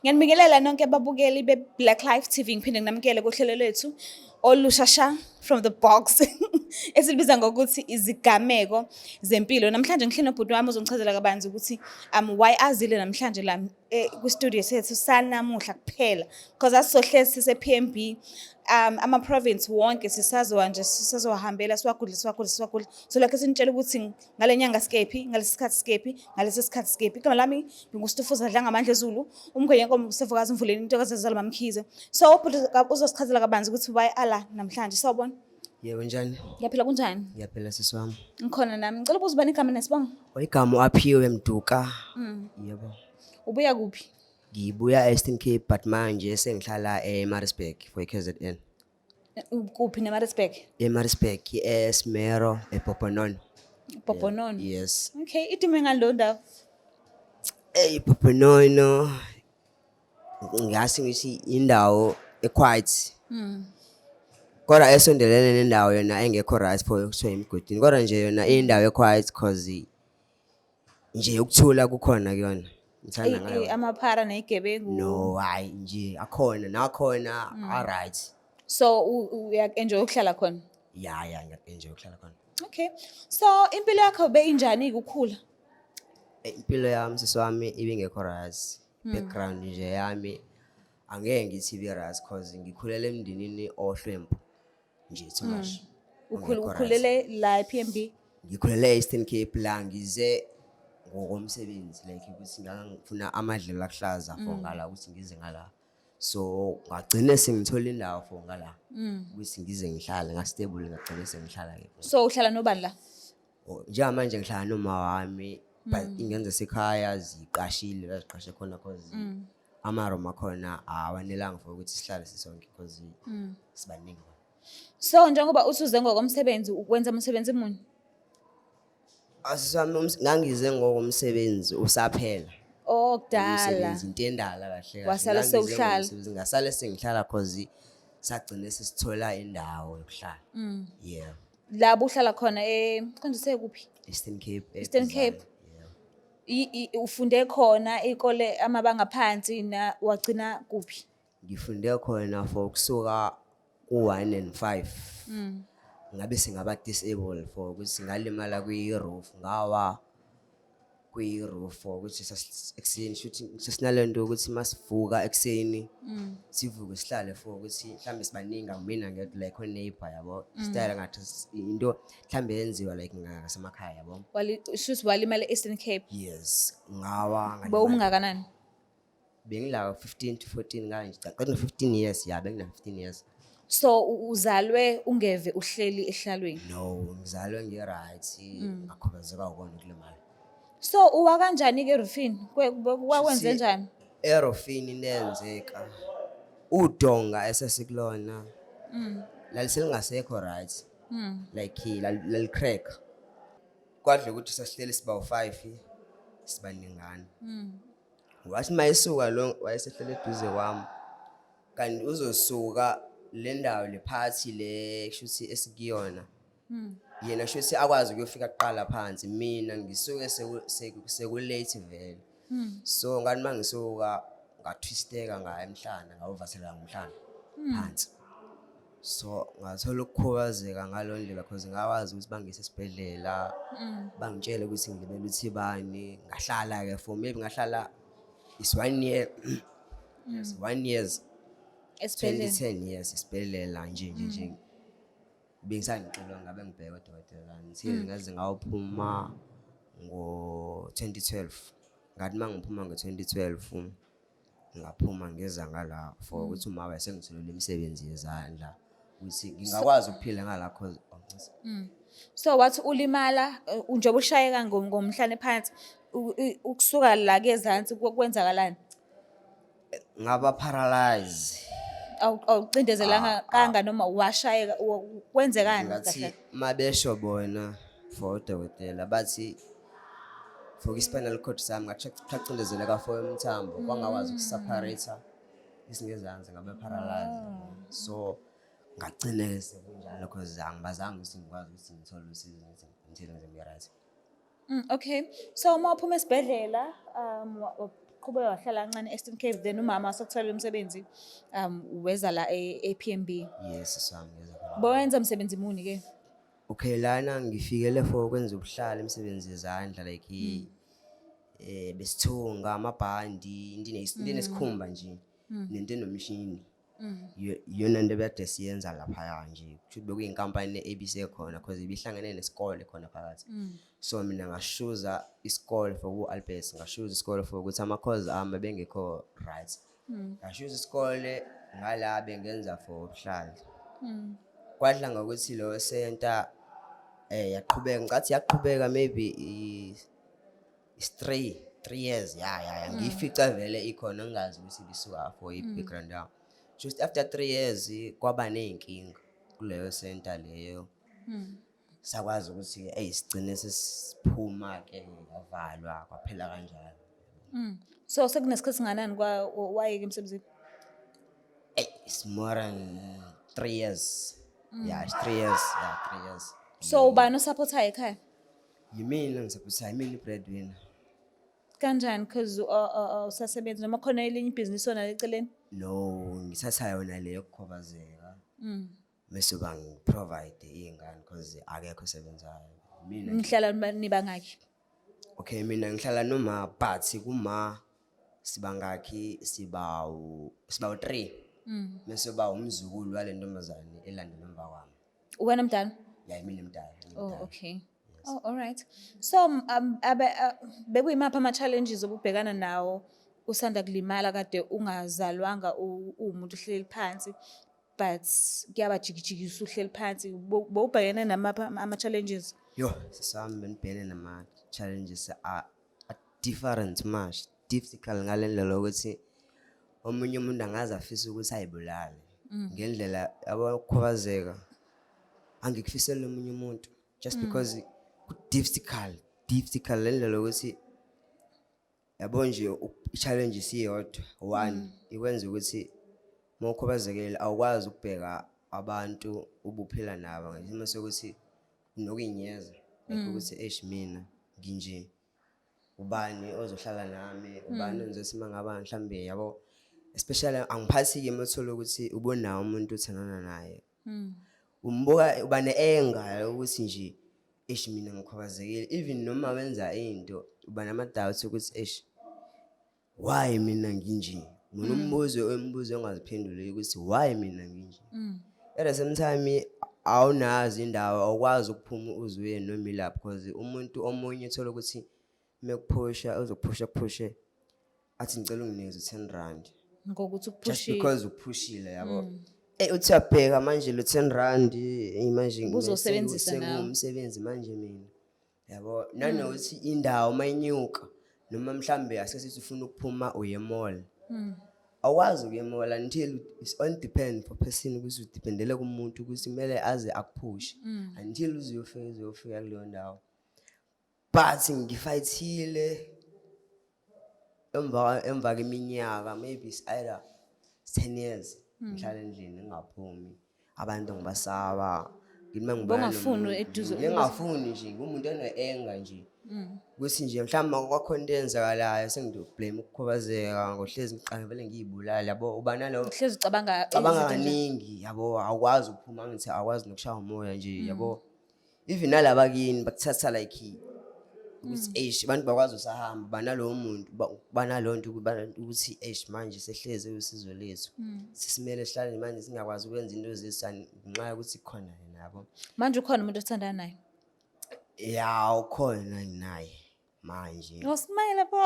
Ngiyanibingelela nonke ababukeli be-Black Life TV, ngiphinde nginamukele kuhlelo lwethu olusha sha from the box esilibiza ngokuthi izigameko zempilo. Namhlanje ngihleli nobhuti wami ozongichazela kabanzi ukuthi why azile namhlanje la kwi-studio sethu sanamuhla kuphela, because asisohlezi sise-PMB, ama-province wonke sisazowa nje, sisazowahambela, siwagudle, siwagudle, siwagudle. So lokho sinitshela ukuthi ngale nyanga sikephi, ngalesi sikhathi sikephi, ngalesi sikhathi sikephi. Igama lami nginguStufuza Dlangamandla Zulu, umkhwenye nkomo usevukazi mvuleni intokazi ezalwa mamkhize. So ubhuti uzosichazela kabanzi ukuthi why ala namhlanje. Sawubona. Yebo, njani? Ngiyaphila, kunjani? Ngiyaphila, sisi wami. Ngikhona nami. Ngicela ukubuza, ubani igama nesibongo? Igama Aphiwe Mduka. Yebo. Ubuya kuphi? Ngibuya e-Eastern Cape, but manje sengihlala eMaritzburg for iKZN. Kuphi neMaritzburg? eMaritzburg, eSmero, ePoponono. Poponono. Yes. Okay, idume ngani leyo ndawo? Hey, Poponono ngase ngithi indawo equiet. Kodwa esondelene nendawo yona engekho right for kuthiwa emgodini. Kodwa nje yona indawo equiet, cause nje ukuthula kukhona kuyona. Ngithanda ngayo. Amaphara nezigebengu? No, hayi nje akhona nakhona, alright. So uya-enjoy ukuhlala khona? Ya, ngiya-enjoy ukuhlala khona. Okay. So impilo yakho beyinjani ukukhula? Impilo yami, sisi wami, ibingekho right. Background nje yami angeke ngithi ibe right, cause ngikhulele emndenini ohlwempu nje too much. Ongekho right. Ukhulele la e-PMB? Ngikhulele e-Eastern Cape. La ngize ngokomsebenzi, like ukuthi ngangifuna amadlelo akuhlaza for ngala ukuthi ngize ngala, so ngagcine sengithola indawo for ngala ukuthi ngize ngihlale nga-stable, ngagcine sengihlala-ke. So uhlala nobani la? Oh, njengamanje ngihlala noma wami, but ingane zasekhaya ziqashile la ziqashe khona, cause ama-room akhona awanelanga for ukuthi sihlale sisonke, cause sibaningi. So njengoba usuze ngokomsebenzi, ukwenza umsebenzi muni? Asisami, ngangize ngokomsebenzi usaphela. Oh, kudala. Umsebenzi into endala kahle kahle. Wasala Ngangize sewuhlala. ngomsebenzi, ngasale sengihlala cause sagcine sesithola indawo yokuhlala, yeah. La uhlala khona konje sekuphi? Eastern Cape. Eastern eBizana. Cape. Yeah. Ufunde khona ikole amabanga phansi na wagcina kuphi? Ngifunde khona for kusuka ku-1 and 5, ngabe singaba disable for ukuthi ngalimala kwi-roof, ngawa kwi-roof, for ukuthi ekuseni shuthi sesinalento ukuthi masivuka ekuseni sivuke sihlale for ukuthi mhlambe sibaningi, angimina ngedwa, like o-neighbor yabo, style ngathi into mhlambe yenziwa like ngasemakhaya yabo. Shuthi walimala e-Eastern Cape. Yes, ngawa, ngalimala. Bowumngakanani? Bengila 15 to 14 kanje, cha, kodwa 15 years, ya, bengina 15 years. So uzalwe ungeve uhleli ehlalweni? No, ngizalwe ngi-right, ngakhubazeka ukona ukulimala. So uwa kanjani ke erufini? Wakwenze njani? Erofini nenzeka udonga esesikulona laliselingasekho right, like lalicrack, kwadla ukuthi sasihleli siba u-five, sibaningana. Wathi uma esuka lo wayesehlele eduze kwami, kanti uzosuka le ndawo le phathi le kushuthi esikuyona, yena shuthi akwazi ukuyofika kuqala phansi, mina ngisuke seku-late vele. So ngathi uma ngisuka ngathwisteka ngaya emhlana, ngawuvathela ngomhlana phansi, so ngathola ukukhubazeka ngalo ndlela, cause ngawazi ukuthi bangise esibhedlela, bangitshele ukuthi ngilibele uthibani. Ngahlala-ke for maybe ngahlala is one year, yes, one years. Esibhedlela? 2010, yes, esibhedlela nje bengisangixilwa, ngabe ngibheke odokotela until ngaze ngawuphuma ngo-2012. Ngathi uma ngiphuma ngo-2012, ngaphuma ngeza ngala for ukuthi uma wayesengitholele imisebenzi yezandla ukuthi ngingakwazi ukuphila ngala, cause oh, So wathi ulimala, njengoba ushayeka ngomhlane phansi, ukusuka la kezansi kwenzakalani? Ngaba paralyze. Awucindezelanga kanga noma washayeka, kwenzekani Ngathi kahle? mabesho bona for udokotela bathi for i-spinal cord sami ngathi chacindezeleka for umthambo, kwangakwazi ukuseparate isingezansi, ngabe paralyzed. So ngagcine sekunjalo, cause angibazange ukuthi ngikwazi ukuthi ngithole usizo ngithi ngithele ngize ngibe right. Okay. So uma uphuma esibhedlela, Qhubeka wahlala kancane e-Eastern Cape, then umama wasekutholela umsebenzi, weza la e-PMB. Yes, sami ngeza khona. Bowenza msebenzi muni ke? Okay, lana ngifikele for ukwenza ubuhlali, imisebenzi yezandla, like besithunga amabhandi, into enesikhumba nje nento enomshini. Iyona nto ebekade siyenza laphaya nje. Kushuthi bekuyinkampani ebisekhona because ibihlangene nesikole khona phakathi. So mina ngashuza isikole for ku-Albert, ngashuza isikole for ukuthi ama-course ami bengekho right. Ngashuza isikole ngala bengenza for ubuhlali. Kwadla ngokuthi lo center yaqhubeka, ngicathi yaqhubeka maybe is 3 years, ya, ngiyifica vele ikhona, ngingazi ukuthi ibisuka for i-background yami. Just after 3 years kwaba ney'nkinga kuleyo center leyo, sakwazi ukuthi eyi sigcine sesiphuma-ke, yavalwa, kwaphela kanjalo. So sekunesikhathi singanani kwa wayeka emsebenzini? Eyi, it's more than 3 years. Yeah, it's 3 years. Yeah, 3 years. So ubani osupportayo ekhaya? Yimina ngisupportayo, yimina i-breadwinner. Kanjani? Because usasebenza noma khona elinye ibhizinisi onalo eceleni? No, ngithatha yona le yokukhubazeka bese ba ngi-provide iy'ngane because akekho osebenzayo, mina nje. Nihlala nibangakhi? Okay, mina ngihlala noma, but kuma sibangakhi, sibawu 3, bese ba umzukulu wale ntombazane elandela emva kwami. Wena mdala? Ya, mina mdala. Oh, Mdala. okay. Oh, all right. So abe bekuyimaphi ama-challenges obubhekana nawo usanda kulimala, kade ungazalwanga uwumuntu ohleli phansi, but kuyabajikijikisa uhleli phansi? Bowubhekene namaphi ama-challenges? Yo, sisami, benibhekene nama-challenges a different much difficult, ngale ndlela yokuthi omunye umuntu angaze afise ukuthi ayibulale ngendlela abakhubazeka. Angikufiseli omunye umuntu, just because ku-difficult, difficult le ndlela yokuthi, yabo nje, i-challenge isiyodwa one ikwenza ukuthi uma ukhubazekile awukwazi ukubheka abantu ubuphila nabo ngesimo sokuthi unokuyinyeza, like ukuthi eish, mina nginje, ubani ozohlala nami, ubani ongizothi uma ngaba mhlambe, yabo, especially angiphathi-ke uma uthola ukuthi ubonawo umuntu othandana naye, umbuka uba ne-anger ukuthi nje eish, mina ngikhubazekile. Even noma wenza into, uba nama-doubts ukuthi eish, why mina nginje? Mina umbuzo, umbuzo ongaziphenduli ukuthi why mina nginje. At the same time awunazi indawo, awukwazi ukuphuma uze uye noma ilapho, because umuntu omunye uthola ukuthi mekuphusha uzokuphusha, kuphushe athi ngicela unginikeze R10. Ngokuthi Just ukuphushile. because uphushile, yabo. Uthi uyabheka manje lo R10, manje Ubuzosebenzisa nawe. Sekuwumsebenzi manje mina, yabo, nanokuthi indawo mayinyuka noma mhlambe ake sithi ufuna ukuphuma uye e-mall, awukwazi ukuya e-mall until it's on depend for person, ukuthi udependele kumuntu ukuthi kumele aze akuphushe until uze uyofika kuleyo ndawo. But ngifayithile emva kweminyaka, maybe it's either 10 years ngihlala endlini ngingaphumi, abantu ngibasaba. Ngithi uma ngibona Bongafuni nomuntu, eduze. Ngingafuni nje, ngumuntu one-anger nje ukuthi nje mhlawumbe kwakhona into eyenzakalayo, sengizoblame ukukhubazeka, ngohlezi ngiqale vele ngiyibulale, yabo, uba nalo Hlezi ucabanga cabanga izinto nje. kaningi, yabo. Awukwazi ukuphuma, ngithi awukwazi nokushaya umoya nje, yabo. Even nalaba kini bakuthatha like ukuthi eish, abantu bakwazi usahamba banalowo muntu, banalowo nto ukuthi eish, manje sehleze usizo lethu, sesimele sihlale manje, singakwazi ukwenza into zethu ngenxa yokuthi khona yena, yabo. Manje ukhona umuntu othandana naye? Ya, ukhona naye manje. Usmayile pho.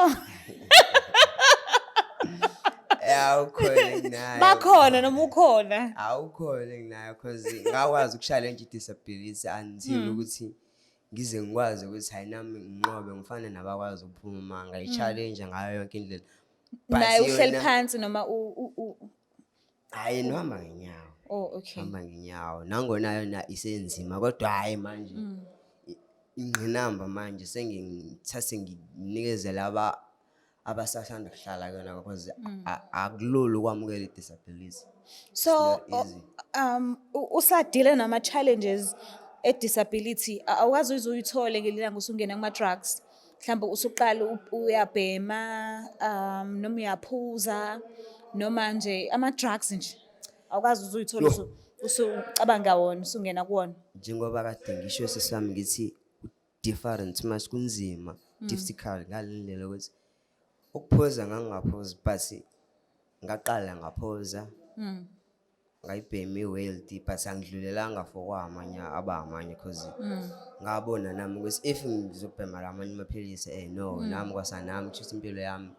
Ya, ukhona naye. Bakhona noma ukhona? Awukhona nginayo, cause ngakwazi uku-challenge i-disability until ukuthi ngize ngikwazi ukuthi hayi, nami nginqobe, ngifane nabakwazi ukuphuma. Ngayi-challenge ngayo yonke indlela. But Naye uhleli phansi noma Hhayi, nohamba ngenyawo. Oh, okay. Hamba ngenyawo, nangona yona isenzima, kodwa hhayi, manje ingqinamba manje sengithathe nginikeze laba abasasanda kuhlala kuyona, because akulula ukwamukela i-disability. So Not easy. Usadila nama-challenges e-disability, awukwazi uze uyithole ngelilanga usungena kuma-drugs. Mhlawumbe usuqala uyabhema, noma uyaphuza, noma nje ama-drugs nje. Awukazi uze uyithole Yo. Usucabanga wona, usungena kuwona. Njengoba kade ngisho, sisami, ngithi different manje kunzima, difficult ngale ndlela ukuthi ukuphuza ngangingaphuzi, but ngaqala ngaphuza, ngayibhema i-weed, but angidlulelanga for kwamanye abamanye 'cause ngabona nami ukuthi if ngizobhema lamanye amaphilisi, no, nami kwasanami kusho impilo yami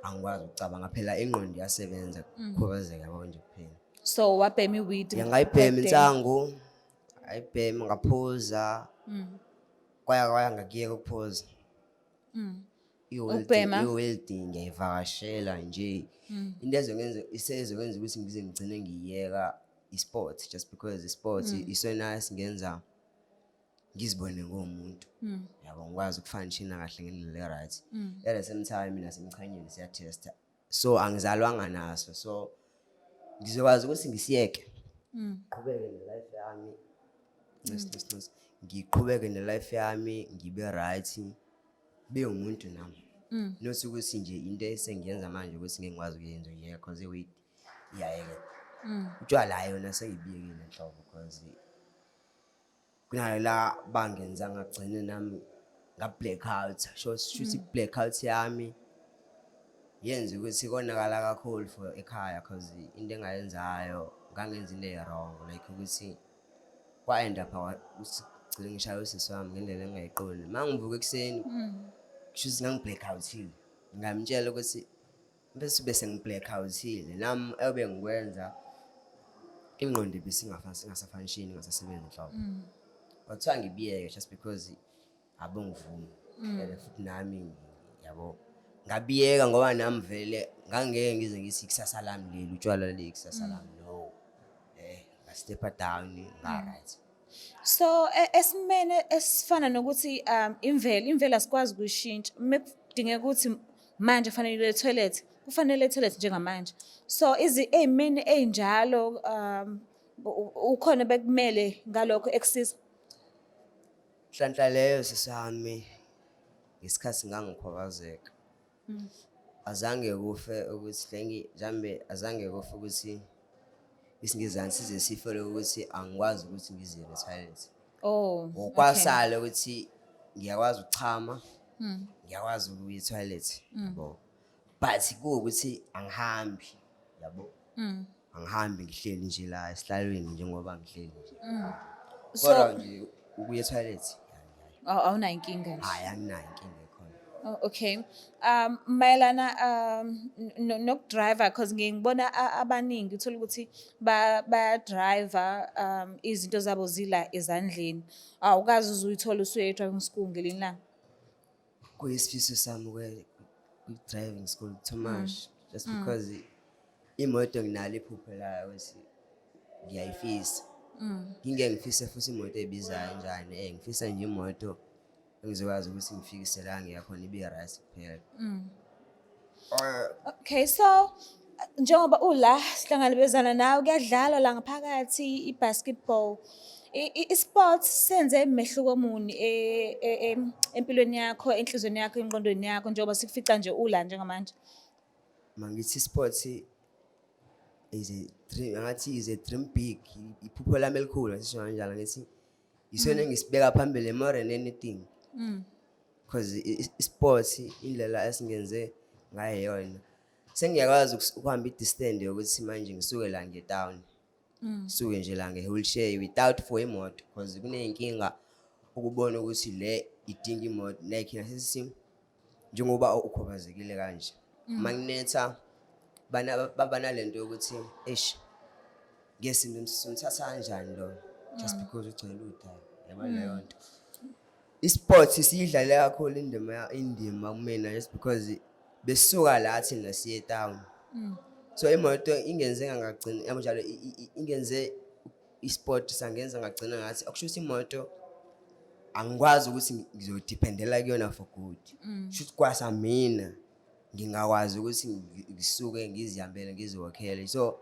angikwazi ukucabanga phela, ingqondo iyasebenza kukhubazeka, yabo nje kuphela. So wabhema i-weed. Ya, ngayibhema back then. Insangu ngayibhema, ngaphuza, kwaya ngakuyeka ukuphuza. Ukubhema? I-weed ngiyayivakashela nje. Into ezokwenza, isezokwenza ukuthi ngize ngigcine ngiyeka i-sport, just because i-sport isona esingenza ngizibone nguwumuntu, yabo, ngikwazi uku-functiona kahle ngendlela e-right. At the same time nasemchanyeni siya-testa, so angizalwanga naso, so ngizokwazi ukuthi ngisiyeke, ngiqhubeke ne-life yami. Ncis, ncis, ncis. Ngiqhubeke ne-life yami, ngibe right, be umuntu nami, not ukuthi nje into esengiyenza manje ukuthi ngeke ngikwazi ukuyenza uyeka 'cause i-weed iyayeka. Utshwala, hhayi, yona sengibiyekile nhlobo 'cause kunala la bangenza ngagcine nami nga-black out. Shuthi i-black out yami yenza ukuthi konakala kakhulu for ekhaya 'cause into engayenzayo, ngangenza into eyi-wrong, like ukuthi kwa-end up ukuthi gcine ngishaye usisi wami ngendlela engingayiqondi. Uma ngivuka ekuseni, kusho ukuthi ngangi-black out-ile, ngamtshela ukuthi bese bese ngi-black out-ile nami ebengikwenza, ingqondo ibisingasa-functioni, ingasasebenzi nhlobo. Kwathiwa ngibiyeke just because abongivumi and futhi nami, yabo, ngabiyeka ngoba nami vele ngangeke ngize ngithi ikusasa lami leli, utshwala leli ikusasa lami, no. Nga-stepa down, nga-right. So esimene esifana nokuthi imvelo asikwazi ukuyishintsha. Mekudingeka ukuthi manje kufanele uye toilet, kufanele e-toilet njengamanje. So ey'meni ey'njalo ukhona bekumele ngalokho ekusiza. Nhlanhla leyo, sisami, ngesikhathi ngangikhubazeka azange kufe ukuthi hlengi mhlambe, azange kufe ukuthi isingezansi size sifele ukuthi angikwazi ukuthi ngiziyele e-toilet. Oh, okay. Ngokwasala ukuthi ngiyakwazi ukuchama, ngiyakwazi ukuya e-toilet, yabo, but kuwukuthi angihambi, yabo, angihambi, ngihleli nje la esihlalweni njengoba ngihleli nje. So kodwa nje ukuya e-toilet Awunayo inkinga nje. Hhayi, anginayo inkinga ekhona. Oh, okay. Mayelana nokudriver, because ngiye ngibona abaningi uthola ukuthi baya-driver, izinto zabo zila ezandleni. Awukazi uze uyithole usuye e-driving school ngelinye ilanga. Kuyisifiso sami kwi-driving school too much just because imoto nginalo iphupho layo ukuthi ngiyayifisa. Ngingeke ngifise futhi imoto ebizayo njani, ngifisa nje imoto engizokwazi ukuthi ngifikise la ngiya khona, ibe right kuphela. Okay, so njengoba ula sihlangabezana nawe kuyadlalwa la ngaphakathi i-basketball. I-sports senze mehluko muni empilweni yakho, enhliziyweni yakho, engqondweni yakho, njengoba sikufica nje ula njengamanje? Mangithi sports is a dream, angathi is a dream big, iphupho lami elikhulu, asisho kanjalo, ngithi isona engisibeka phambili more than anything because i-sports indlela esingenze ngayo yona, sengiyakwazi ukuhamba i-distance yokuthi manje ngisuke la ngiye town, suke nje la nge-wheelchair without for imoto because kuney'nkinga ukubona ukuthi le idinga imoto, like nasesi njengoba ukhubazekile kanje, uma kunetha bana baba nalento yokuthi eish, ngesinto simthatha kanjani lo just because ugcwele udaka, yabo leyo nto. I-sport siyidlale kakhulu indima kumina just because besisuka la thina siye town, so imoto ingenze ngagcina, yabo njalo, ingenze i-sport sangenza ngagcina ngathi akusho ukuthi imoto angikwazi ukuthi ngizodependela kuyona for good. Shuthi kwasa mina ngingakwazi ukuthi ngisuke ngizihambele, ngiziwokhele, so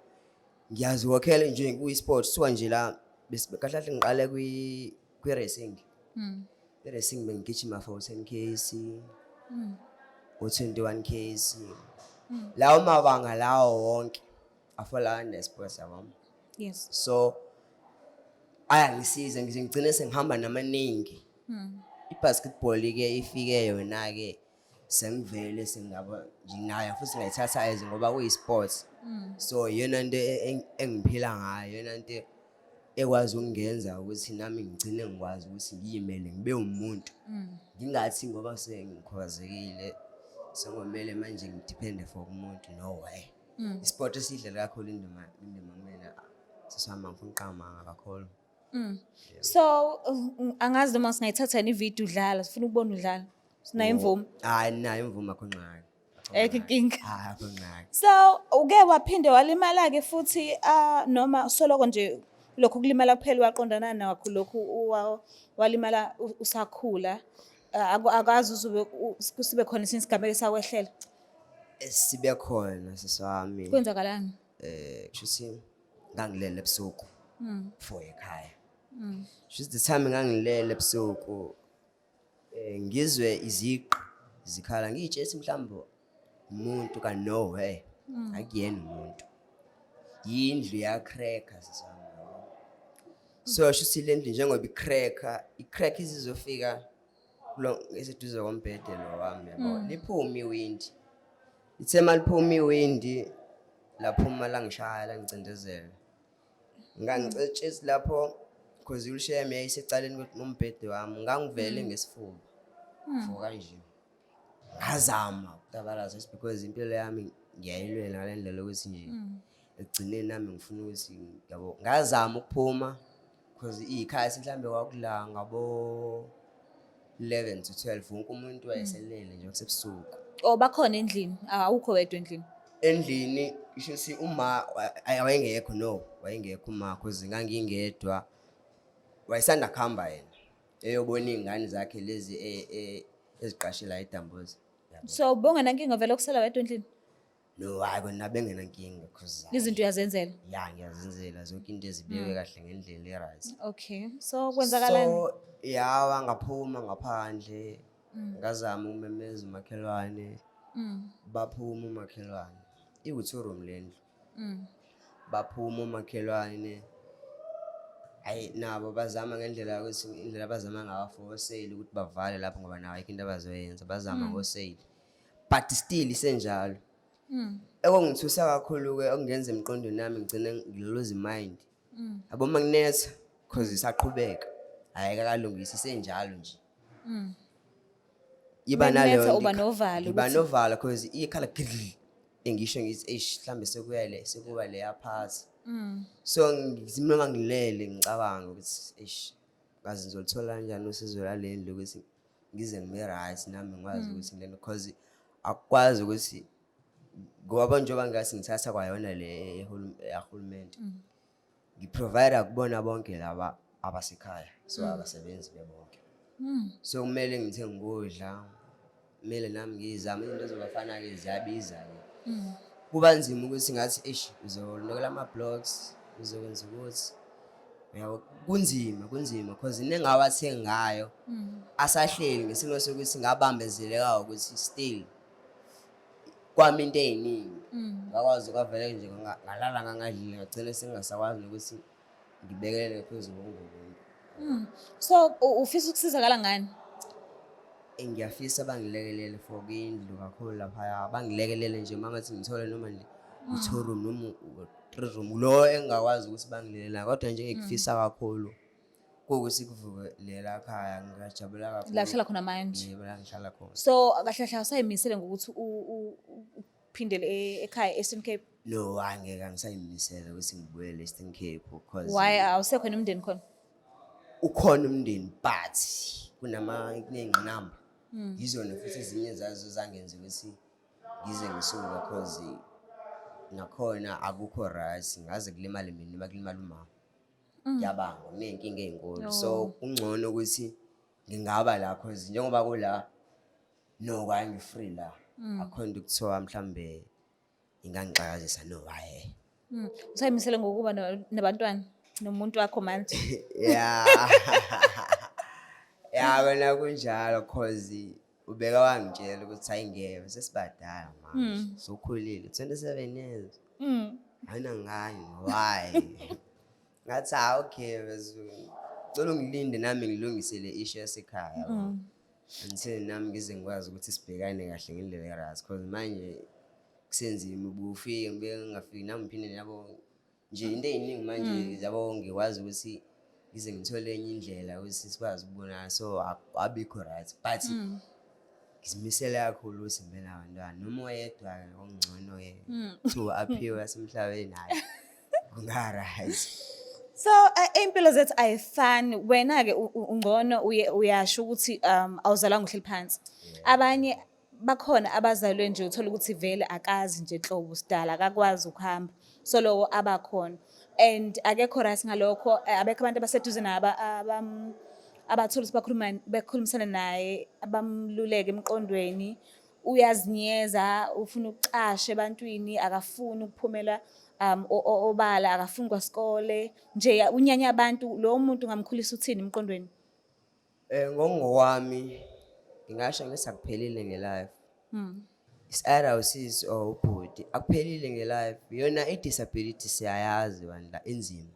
ngiyaziwokhela nje kuyi-sport. Suka nje la kahle kahle ngiqale kwi-racing. I-racing bengigijima for 10 Ks, u-21 Ks. Lawo mabanga lawo wonke afola under sports, yabo. So ayangisiza ngize ngigcine sengihamba namaningi. I-basketball-ke ifike yona-ke sengivele sengaba nginayo futhi, ngayithatha as ngoba kuyi-sports. So iyona nto engiphila ngayo, iyona nto ekwazi ukungenza ukuthi nami ngigcine ngikwazi ukuthi ngiyimele, ngibe umuntu, ngingathi ngoba sengikhubazekile sengomele manje ngi-depende for umuntu. No way. I-sport esidlala kakhulu indima kumina, sisihamba, ngifuna uqamba kakhulu. So angazi noma singayithatha yini ividiyo udlala, sifuna ukubona udlala. Sinayo imvume? Hayi, nayo imvume, akho ngxaki. Ayikho inkinga. Hayi, akho ngxaki. So uke waphinde walimala-ke futhi, noma soloko nje lokhu kulimala kuphela waqondana nakho lokhu walimala usakhula? Akazi uzobe sibe khona esinye isigameko esakwehlela? Sibe khona, siswami. Kwenzakalani? Kushuthi ngangilele ebusuku for ekhaya. Shuthi the time ngangilele ebusuku, ngizwe iziqi zikhala, ngiyitshela ukuthi mhlawumbe umuntu ka, no way, akuyena umuntu, yindlu ya-cracka, siswami. So shuthi le ndlu njengoba i-cracka, i-crack izizofika kulo eseduze kombhede lo wami, yabo, liphume iwindi. Lithe maliphuma iwindi, laphuma langishaya, langicindezela. Ngangicetshezi lapho because i-wheelchair yami yayisecaleni kombhede wami. Ngangivele ngesifuba for kanje, ngazama ukutabalaza just because impilo yami ngiyayilwela ngale ndlela yokuthi nje ekugcineni nami ngifuna ukuthi, yabo, ngazama ukuphuma because iy'khathi mhlawumbe kwakula ngabo 11 to 12, wonke umuntu wayeselele nje, kusebusuku. Oh, bakhona endlini, awukho wedwa endlini? Endlini isho ukuthi uma wayengekho, no, wayengekho uma, cause ngangingedwa. Wayesanda kuhamba yena eyobona iy'ngane zakhe lezi eziqashe la eDambuza, yabo. So bongenankinga vele okusala wedwa endlini? No, hayi, kona bengenankinga cause Izinto uyazenzela? Ya, ngiyazenzela zonke into, ezibekwe kahle ngendlela e-right. Okay, so kwenzakalani? So yawa, ngaphuma ngaphandle, ngazama ukumemeza umakhelwane, baphuma umakhelwane. Iwu-two room le ndlu. Baphuma umakhelwane, hayi, nabo bazama ngendlela yokuthi indlela abazama ngayo for oseyili ukuthi bavale lapho, ngoba nawo ayikho into abazoyenza. Bazama ngoseyili but still isenjalo. Okungithusa kakhulu-ke, okungenza emqondweni nami ngigcine ngi-lose mind, yabo, uma kunetha, cause isaqhubeka, ayikakalungisi, isenjalo nje. Iba Uma naleyo kunetha nto uba novalo ngiba ukuthi- novalo cause ikhala gidli, engisho ngithi eish, mhlambe sekuya le, sekuba leya phathi. So ngithi noma ngilele ngicabanga ukuthi eish, kazi ngizolithola kanjani usizo lale ndlu ukuthi ngize ngibe right nami, ngikwazi ukuthi ngilele, cause akukwazi ukuthi ngoba njengoba ngase ngithatha kwayona le yahulumende, ngi-provide kubona bonke laba abasekhaya, so abasebenzi bebonke. So kumele ngithenge ukudla, kumele nami ngiyizame izinto ezobafana-ke, ziyabiza-ke. Kuba nzima ukuthi ngathi eish, uzolokela ama-blocks, uzokwenza ukuthi, uyabo, kunzima, kunzima cause nengawathengayo asahleli ngesimo sokuthi ngabambezeleka ukuthi still kwami into ey'ningi ngakwazi kwavele nje ngalala ngangadlile, ngagcina sengingasakwazi nokuthi ngibekelele phezu kongubo. So ufisa ukusizakala ngani? Ngiyafisa bangilekelele for indlu kakhulu laphaya, bangilekelele nje uma ngathi ngithole noma nje u-two room noma u-three room lo engingakwazi ukuthi bangilekelela, kodwa nje engikufisa kakhulu kuwukuthi kuvuke lela khaya, ngingajabula kakhulu. La uhlala khona manje? Yebo, la ngihlala khona. So kahle kahle awusayimisele ngokuthi uphindele ekhaya e-Eastern Cape? No, angeke, angisayimisele ukuthi ngibuyele e-Eastern Cape because Why, awusekho nomndeni khona? Ukhona umndeni but kunama kuney'ngqinamba, yizona futhi ezinye zazo zangenza ukuthi ngize ngisuke, cause nakhona akukho right, ngaze kulimale mina noma kulimale umama, kuyabangwa, kuney'nkinga ey'nkulu. So kungcono ukuthi ngingaba la cause njengoba kula, no, hayi, ngi-free la, akho nto kuthiwa mhlambe ingangixakazisa, no, hhayi. Usayimisele ngokuba nabantwana nomuntu wakho manje? Yeah. Ya, wena kunjalo, cause ubeka wangitshela ukuthi hayi, ngeke, sesibadala manje, sokhulile, 27 years, awunangane, why? Ngathi, ha, okay, bese cela ungilinde nami ngilungise le issue yasekhaya, yabo, until nami ngize ngikwazi ukuthi sibhekane kahle ngendlela e-right, cause manje kusenzima, ubufike ngibeke ngingafiki nami, ngiphinde, yabo, nje into ey'ningi manje, yabo, ngikwazi ukuthi ngize ngithole enye indlela ukuthi sikwazi ukubonana, so abikho right, but ngizimisele kakhulu ukuthi ngibe nabantwana, noma oyedwa-ke okungcono-ke, kuthiwa aphiwe yasemhlabeni, hhayi, kunga-right. So impilo zethu ayifani. Wena-ke ungcono, uyasho ukuthi awuzalwanga uhleli phansi. Abanye bakhona abazalwe nje, uthola ukuthi vele akazi nje nhlobo, sidala akakwazi ukuhamba. So loko abakhona. And akekho right ngalokho, abekho abantu abaseduze nabo abathola ukuthi bakhuluma, bekhulumisana naye, abamluleke emqondweni. Uyazinyeza, ufuna ukucasha ebantwini, akafuni ukuphumela obala, akafuni kwasikole nje, unyanya abantu. Lowo muntu ungamkhulisa uthini emqondweni? Ngokungokwami ngingasho ngithi akuphelile nge-life. It's either usisi or ubhuti, akuphelile nge-life. Yona i-disability siyayazi bandla, inzima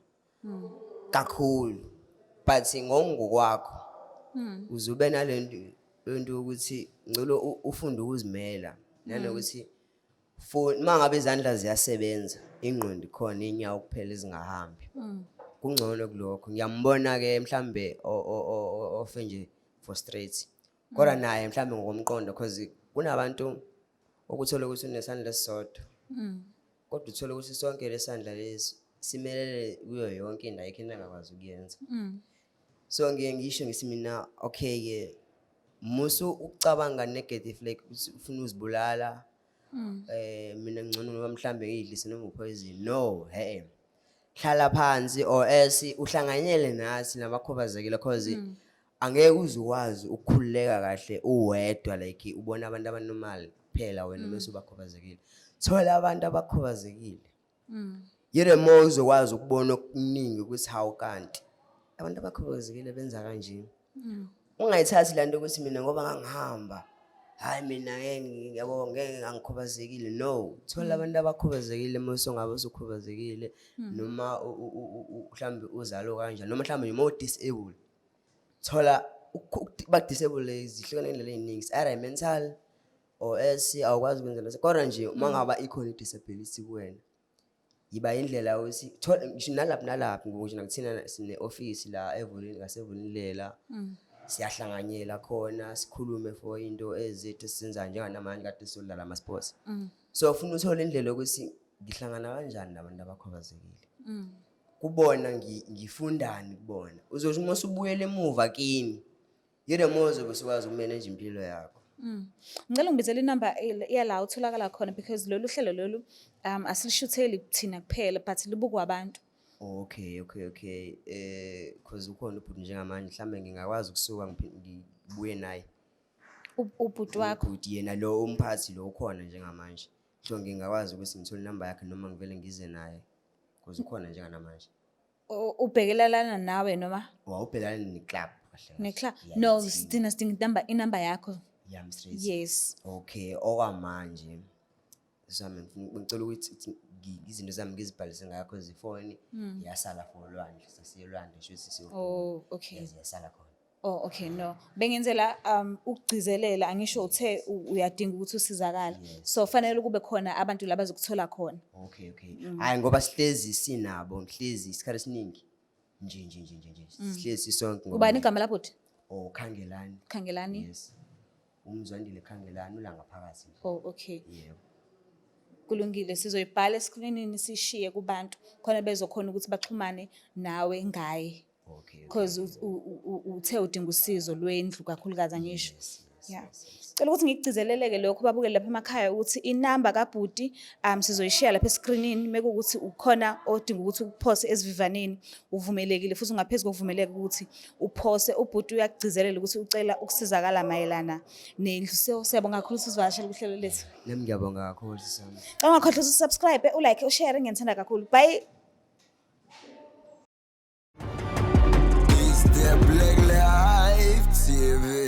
kakhulu, but ngokungokwakho uze ube nalento lento ukuthi ngcono ufunde ukuzimela, nanokuthi for uma ngabe izandla ziyasebenza, ingqondo ikhona, iy'nyawo kuphela ezingahambi, kungcono kulokho. Ngiyambona-ke mhlambe ofe nje for straight, kodwa naye mhlambe ngokomqondo, cause kunabantu okuthola ukuthi unesandla esisodwa, kodwa uthole ukuthi sonke lesandla lesi simelele kuyo yonke indawo, ayikho into angakwazi ukuyenza. So ngiye ngisho ngithi mina, okay-ke, musu ukucabanga negative, like ukuthi ufuna uzibulala, mina ngcono noma mhlambe ngiyidlise noma upoison. No, he, hlala phansi or else uhlanganyele nathi nabakhubazekile, cause angeke uze ukwazi ukukhululeka kahle uwedwa, like ubona abantu abanormal kuphela, wena bese ubakhubazekile. Thola abantu abakhubazekile, yile more uzokwazi ukubona okuningi ukuthi hawu, kanti abantu abakhubazekile benza kanje. Ungayithathi lento ukuthi mina ngoba ngangihamba, hayi, mina ngeke yabo, ngeke, angikhubazekile. No, thola abantu abakhubazekile uma usungabe usukhubazekile, noma mhlawumbe uzalwe kanjani, noma mhlawumbe noma u-disable. Thola ba-disable zihlukene ngendlela ey'ningi, it's either mental or else awukwazi ukwenza leso, kodwa nje uma ngaba ikhona i-disability kuwena, yiba indlela ukuthi thola ngisho nalaphi nalaphi, ngisho nakuthina sine-ofisi la eVulini, ngaseVulindlela, siyahlanganyela khona, sikhulume for into ezethu esizenzayo, njenganamanje kade sizodlala ama-sports. So ufuna uthole indlela yokuthi ngihlangana kanjani nabantu abakhubazekile, kubona ngifundani kubona. Uzothi uma usubuyela emuva kini, yile more uzobe usukwazi ukumanage impilo yakho. Ngicela ungibizele inamba yala utholakala khona, because lolu hlelo lolu asilishutheli thina kuphela, but libukwa abantu. Okay, cause ukhona ubhuti njengamanje, mhlambe ngingakwazi ukusuka ngibuye naye. Ubhuti wakho? Ubhuti yena lo, umphathi lo ukhona njengamanje, so ngingakwazi ukuthi ngithole inamba yakhe noma ngivele ngize naye, cause ukhona njenganamanje. Ubhekelelana nawe noma? Wawubhekana ne-club kahle kahle. Neclub? Yeah, No, i-team. Sidinga inamba yakho. Yami straight? Yes. Okay, okwamanje sami ngicela ukuthi izinto zami ngizibhalise ngakho, ifoni iyasala for olwandle, sasiye olwandle, sho ukuthi Oh, okay. ziyasala khona. Oh, okay, no. Bengenzela ukugcizelela, angisho uthe uyadinga ukuthi usizakale. So fanele kube khona abantu laba zokuthola khona. Okay, hayi, ngoba sihlezi sinabo, ngihlezi isikhathi esiningi nje sihlezi sisonke ngoba Ubani igama labhuti? Oh, Khangelani. Khangelani? Yes, uMzwandile Khangelani, ula ngaphakathi nje. Oh, okay. Yebo. Kulungile, sizoyibhala eskrinini, sishiye kubantu khona bezokhona ukuthi baxhumane nawe ngaye. Okay. Because uthe udinga usizo lwendlu kakhulukazi, angisho? Yes. Yeah. Cela ukuthi ngikugcizeleleke lokho, babukele lapha emakhaya, ukuthi inamba kabhuti sizoyishiya lapha eskrinini, mekuwukuthi ukhona odinga ukuthi uphose esivivaneni, uvumelekile futhi ungaphezu kokuvumeleka ukuthi uphose. Ubhuti uyakugcizelela ukuthi ucela ukusizakala mayelana nendlu. So siyabonga kakhulu sizivakashela kuhlelo lethu. Nami ngiyabonga kakhulu, sisami. Xa ungakhohlwa usubscribe, ulike, ushare, ngiyanithanda kakhulu. Bye. It's the Black Life. TV.